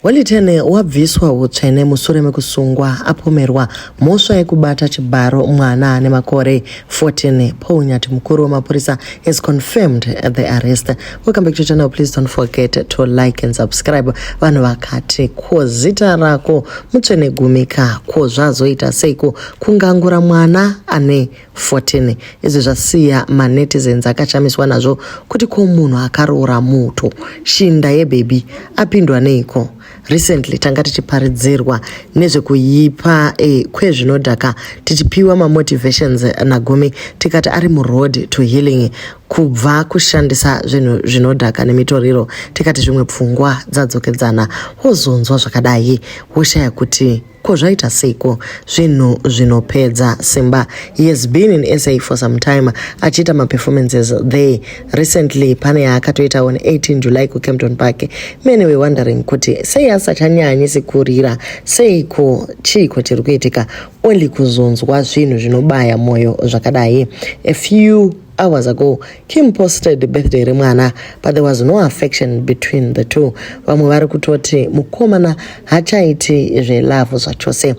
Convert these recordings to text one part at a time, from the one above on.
Holy Ten wabviswa hutsvene musure mekusungwa apomerwa mhosva yekubata chibharo mwana ane makore 14. Paul Nyathi, mukuru wemapurisa, has confirmed the arrest. Welcome back to channel. Please don't forget to like and subscribe. Vanhu vakati, ko zita rako Mutsvene Gumika, ko zvazoita seiko kungangura mwana ane 14? Izvi zvasiya manetizens akashamiswa nazvo kuti ko munhu akaroora muto shinda yebhebhi apindwa neiko? Recently tanga tichiparidzirwa nezvekuipa kwezvinodhaka, tichipiwa mamotivations naGumi, tikati ari muroad to healing kubva kushandisa zvinhu zvinodhaka nemitoriro, tikati zvimwe pfungwa dzadzokedzana. Wozonzwa zvakadai, woshaya kuti ko zvaita seiko. Zvinhu zvinopedza simba. He has been in SA for some time achiita maperformances there. Recently pane yaakatoita on 18 July kuKempton Park. Many were wondering kuti sei asachanyanyisi kurira, seiko, chiiko chiri kuitika, only kuzonzwa zvinhu zvinobaya mwoyo zvakadai. A few hours ago Kim posted birthday remwana, but there was no affection between the two. Vamwe vari kutoti mukomana hachaiti zvelove zvachose.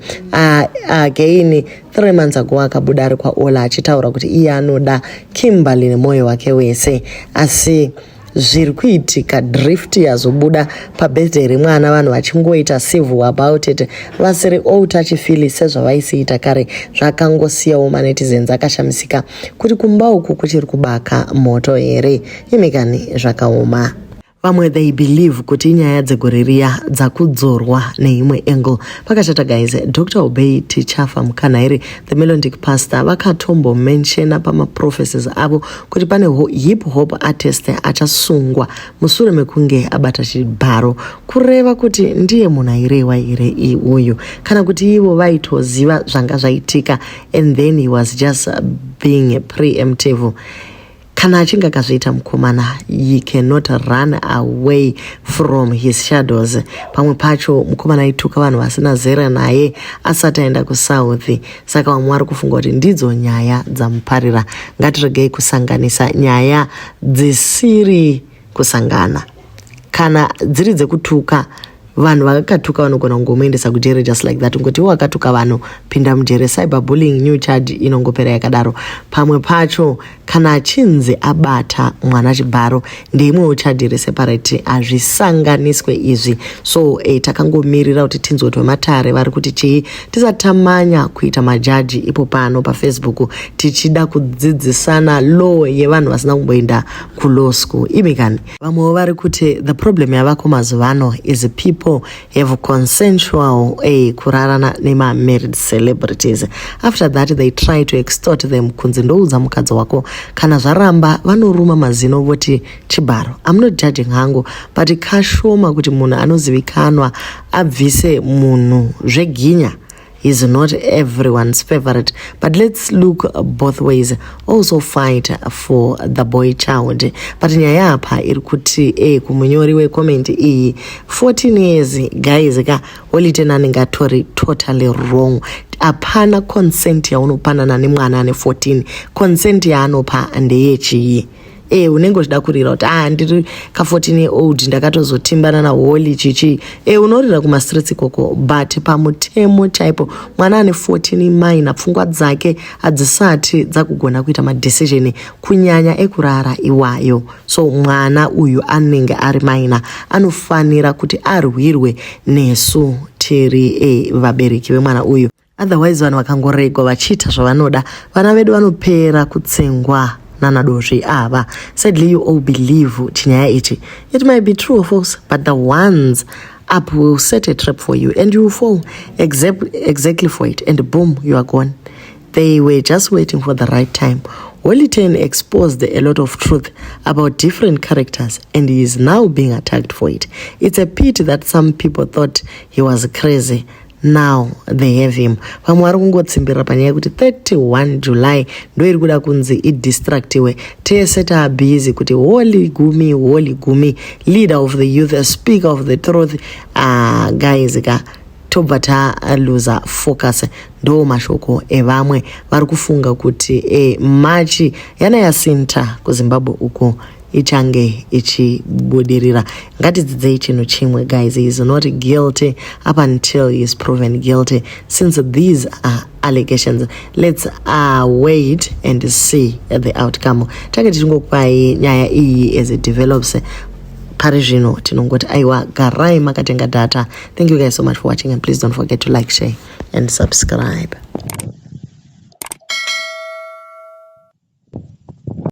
Again, 3 months ago akabuda ari kwaOla achitaura kuti iye anoda Kimberly nemwoyo wake wese, asi zviri kuitika, drift yazobuda pabirthday remwana, vanhu vachingoita civil about it, vasiri all touchy-feely sezvavaisiita kare. Zvakangosiyawo manetizens akashamisika kuti kumba uku kuchiri kubaka moto here imikani. Zvakaoma. Vamwe, they believe kuti inyaya dzegore riya dzakudzorwa neimwe angle. Pakachata guys, Dr Obey Tichafa Mukanairi, the melodic pastor, vakatombomenshena pamaprophecies avo kuti pane hip hop artist achasungwa musure mekunge abata chibharo. Kureva kuti ndiye munhu airewa here uyu, kana kuti ivo vaitoziva zvanga zvaitika and then he was just being preemptive? Kana achinge akazviita mukomana, he cannot run away from his shadows. Pamwe pacho mukomana aituka vanhu vasina zera naye asati aenda kuSouth, saka vamwe vari kufunga kuti ndidzo nyaya dzamuparira. Ngatiregei kusanganisa nyaya dzisiri kusangana. Kana dziri dzekutuka vanhu, vakakatuka vanogona kungomuendesa kujere just like that, ngoti iwo wakatuka vanhu, pinda mujere. Cyberbullying, new charge, inongopera yakadaro. Pamwe pacho kana achinzi abata mwana chibharo, ndeimwewo charge iri separate, hazvisanganiswe izvi. So takangomirira kuti tinzwe kuti vematare vari kuti chii, tisati tamanya kuita majaji ipo pano paFacebook tichida kudzidzisana law yevanhu vasina kumboenda kulaw school imikani. Vamwewo vari kuti the problem yavako mazuva ano is people have consensual kurarana nemamarried celebrities. After that they try to extort them, kunzi ndoudza mukadzi wako, kana zvaramba vanoruma mazino voti chibharo. I'm not judging hangu, but kashoma kuti munhu anozivikanwa abvise munhu zveginya. Is not everyone's favorite, but let's look both ways, also fight for the boy child. But nyaya apa iri kuti kumunyori wecomment iyi, 14 years guys ka, Holy Ten anenge atori totally wrong. Hapana consent yaunopanana nemwana ane 14. Consent yaanopa ndeyechii? Unenge uchida kurira kuti ah, ndiri ka14 year old, ndakatozotimbana naHoly chichi. Unorira kumastreets ikoko, but pamutemo chaipo mwana ane 14 minor, pfungwa dzake hadzisati dzakugona kuita madecision, kunyanya ekurara iwayo. So mwana uyu anenge ari minor, anofanira kuti arwirwe nesu tiri vabereki vemwana uyu. Otherwise vanhu vakangoregwa vachiita zvavanoda, vana vedu vanopera kutsengwa nanadozvi ava. Sadly, you all believe chinyaya ichi. It might be true or false, but the ones up will set a trap for you and you will fall exactly for it and boom, you are gone. They were just waiting for the right time. Holy Ten exposed a lot of truth about different characters and he is now being attacked for it. It's a pity that some people thought he was crazy. Now they have him. Vamwe vari kungotsimbirira panyaya yekuti 31 July ndo iri kuda kunzi idistractiwe, tese taabusy kuti Holy Gumi, Holy Gumi, leader of the youth, speaker of the truth. Guys ka, tobva taluza focus. Ndo mashoko evamwe vari kufunga kuti March yana yasinta kuZimbabwe uko. ichange ichibudirira. Ngatidzidzei chinhu chimwe, guys: he is not guilty up until he is proven guilty. Since these are allegations, let's wait and see the outcome. Tange tichingokupai nyaya iyi as it develops. Pari zvino tinongoti aiwa, garai makatenga data. Thank you guys so much for watching, and please don't forget to like, share and subscribe.